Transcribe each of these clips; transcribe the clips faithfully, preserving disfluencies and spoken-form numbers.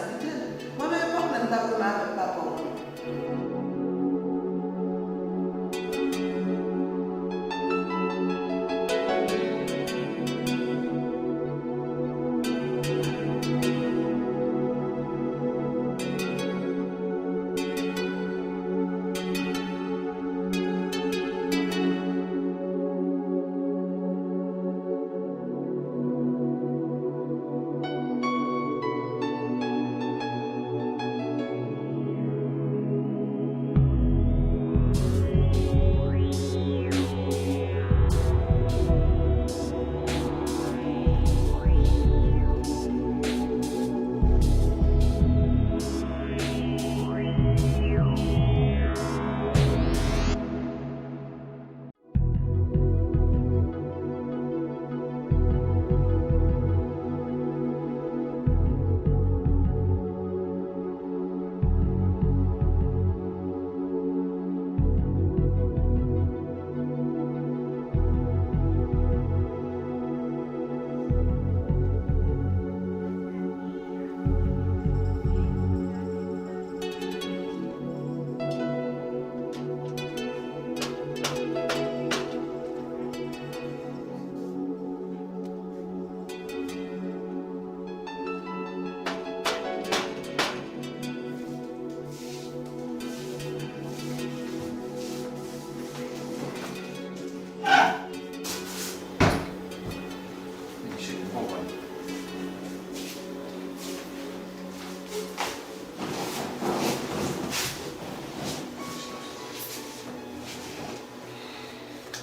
Li di l, mwen menm epòk la m t ap renmen avèk papa w.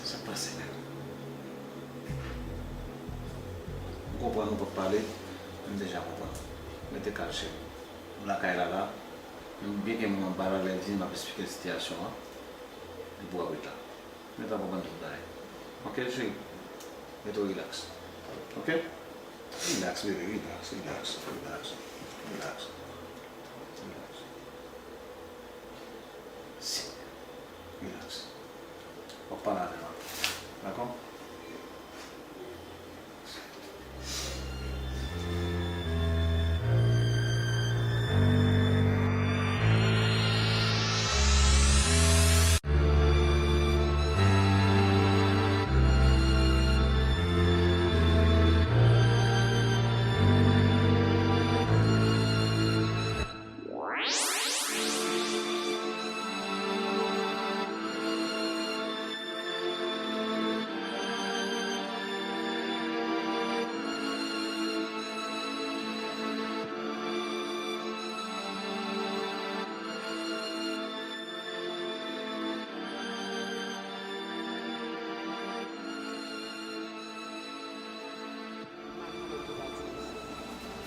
Sa k pase menm? M konprann ou p ap pale, m deja konprann. Rete kalm, cheri. M lakay la la, m byen gen moun anba la, lè l vini, m ap esplike l sitiyasyon an, epi w ap ret la. Mete w konprann tout bagay. Ok, cheri? Mete w rilaks. Ok? Rilaks, bebe, rilaks, rilaks, rilaks, rilaks, rilaks. Si. Rilaks. W ap pale avè m apre. Dakò?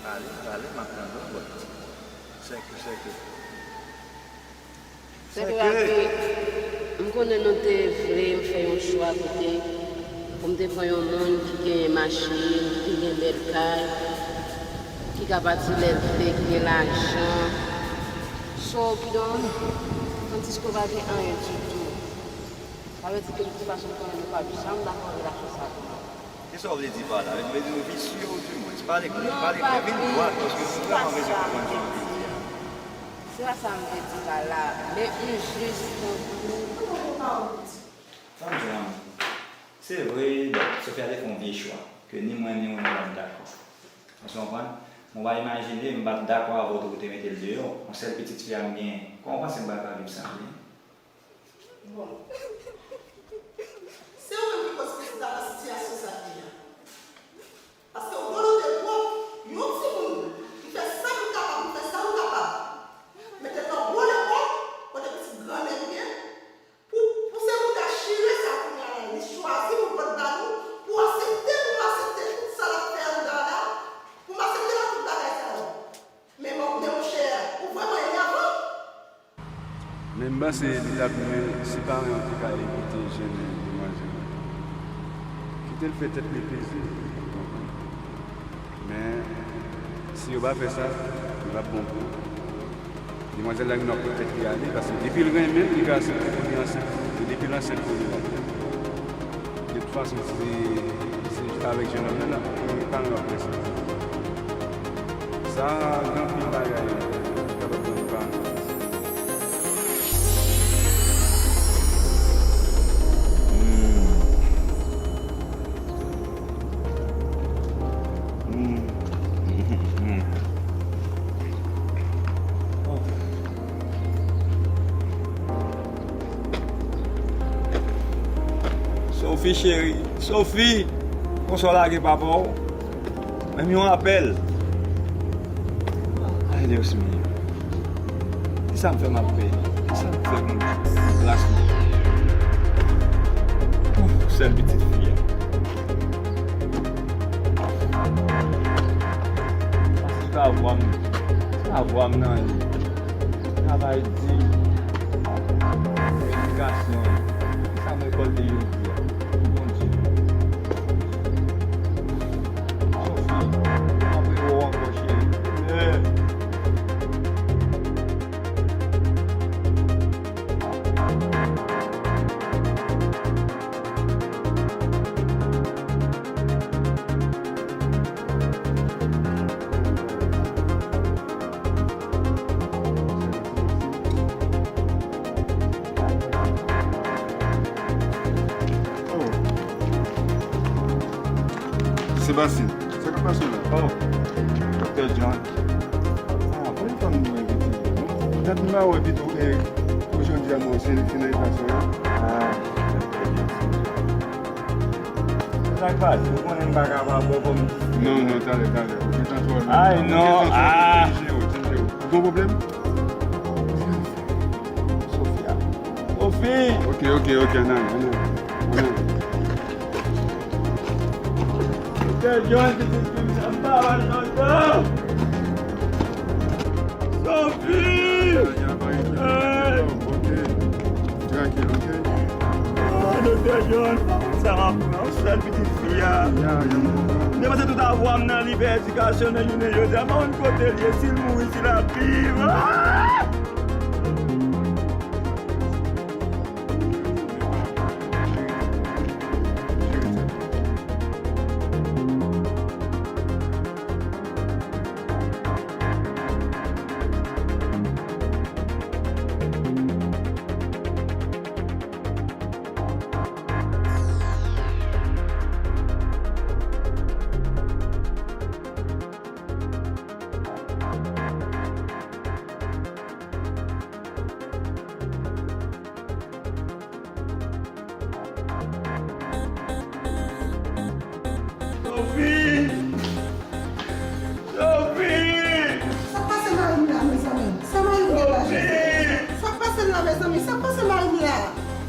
Pale, pale, m ap tande w, bòt. Sèke, sèke. Sèke, Rabi, m konnen nou te vle m fè yon chwa kote pou m te pran yon moun ki genyen machin, ki gen bèl kay, ki ka pati lè l vle, ki gen lajan. So, kidonk, Francisco pa gen anyen ditou. Sa vle di ke de tout fason, m konnen nou p ap janm dakò relasyon sa a pou mwen. Kisa w vle di pa la? Vle di nou visye ou di mwens? Pale klè, pale klè, vin dwat, paske nou vrèman bezwen konprann sa w vle di a. Se pa sa m vle di pa la, men m jis tankou. Sa m di w an, se vre, Sofia te fè yon vye chwa, ke ni mwen ni ou nou pa t dakò. Èske w konprann? Mwen pa imajine m pa t dakò avè w tou pou te mete l deyò, yon sèl pitit fi a m genyen. Kòman w panse m pral ka viv san li? Bon. Se ou menm ki koz Kristina nan sitiyasyon sa l ye a. Paske ou volonte pwòp, yon timoun ki fè sa l kapab, ki fè sa l kapab. Mete l nan gwo lekòl, kote pitit grannèg li ye, pou, pou se moun ka chire sa kounye a la, li chwazi pou l pot ba nou, pou aksepte, pou m aksepte tout sa l ap fè anndan la, pou m aksepte nan tout bagay sa yo. Men mon, men monchè, ou vrèman enavan. Men m panse li t ap mye si paran yo te ka evite jennen demwazèl la. Kite l fè tèt li plezi, ou konprann? Men, si yo pa fè sa, li p ap bon pou yo. Demwazèl la gen dwa pot tèt li ale, paske depi l renmen l, li ka aksepte pou li ansent. E depi l ansent pou li la. De tout fason, se, se avèk jennonm nan, nan, e paran yo ap fè sa. Sa gen anpil bagay Sophie cheri, Sophie, konsa w lage papa w? Menm yon apèl. Ay Dios mío. Kisa m fè m ap peye? Kisa m fè Bondye? Gras mwen. Ouf, sèl pitit fi a. Pase pa vwa m. Pa vwa m nan li. Travay di. Edikasyon. Sa m rekòlte jodi a. Bondye. Sophie, m ap rewè w ankò, cheri. Yeah. Oh. Sébastien, sa k ap pase w la? Oh, Doktè John. Ah, konbyen fwa m dwe repete? Dat m pa wè pito, eh, pou jodi a, mwen, se, se nan eta sa w ye? Ah, Doktè John. Sa k pase? Ou konnen m pa ka pa bò kòm. Non, non, talè, talè. Ou gentan twò lwen. Ay, non, ah. Ou gentan twò lwen, Jero, Jero. Ou gen pwoblèm? Sophia. Sophie! Ok, ok, ok, ann ale, ann ale. Ann ale. Doktè John, pitit fi m, sa m pa wè l lontan. Sophie! Ya, ya, pa gen pwoblèm, ok. Trankil, ok. Ah, Doktè John, sa m ap pran, yon sèl pitit fi a. Ya, ya, m konprann. Depi se tout avwa m nan li fè edikasyon nan jounen jodi a, m pa konn kote l ye, si l mouri, si l ap viv. Ah! Sophie! Sophie! Sa k pase mari m la, mezanmi? Sa mari m gen la, Jezi? Sa k pase l la, mezanmi? Sa k pase mari m la?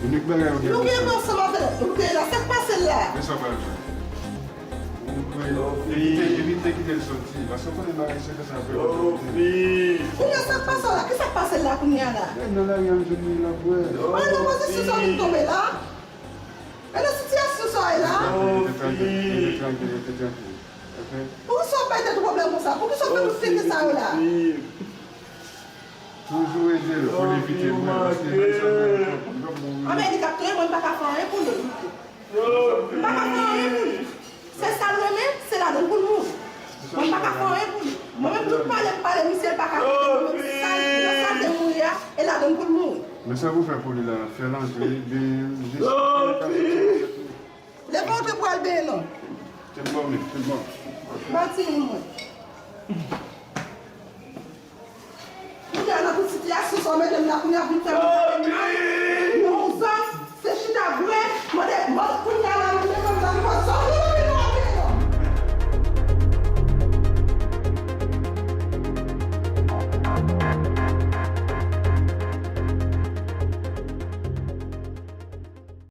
Nou gen ansanm avè l. Nou gen la. Sa k pase l la? Evite, evite kite l soti. Paske w konnen bagay se konsa vre. Kounye a sa k pase w la? Kisa k pase l la kounye a la? Nan lari a m jwenn li la vre. Mwen nan pozisyon sa w vin tonbe la? E nan sitiyasyon sa w ye la? Rete trankil, rete trankil, rete trankil. Ok? Poukisa w bay tèt ou pwoblèm konsa? Poukisa w fè tout tenten sa yo la? Toujou ede l pou l evite mwen, paske menm sa mwen, li p ap mouri. Anben, li k ap touye mwen, m pa ka fè anyen pou li. M pa ka fè anyen pou li. Se sa l renmen, se ladan l pou l mouri. Mwen, m pa ka fè anyen pou li. Mwen menm, tout pale m pale misye, l pa ka koute mwen menm. Sa l, nan sa l te mouri a, e ladan l pou l mouri. Men sa pou fè pou li la, fè l antre, benyen l, jis fè l ka soti soti. Lè pa antre pou al benyen non. Tout bon, men, tout bon. Ba timoun mwen. Kounye a nan tout sitiyasyon sa w mete m la, kounye a vin fè mwen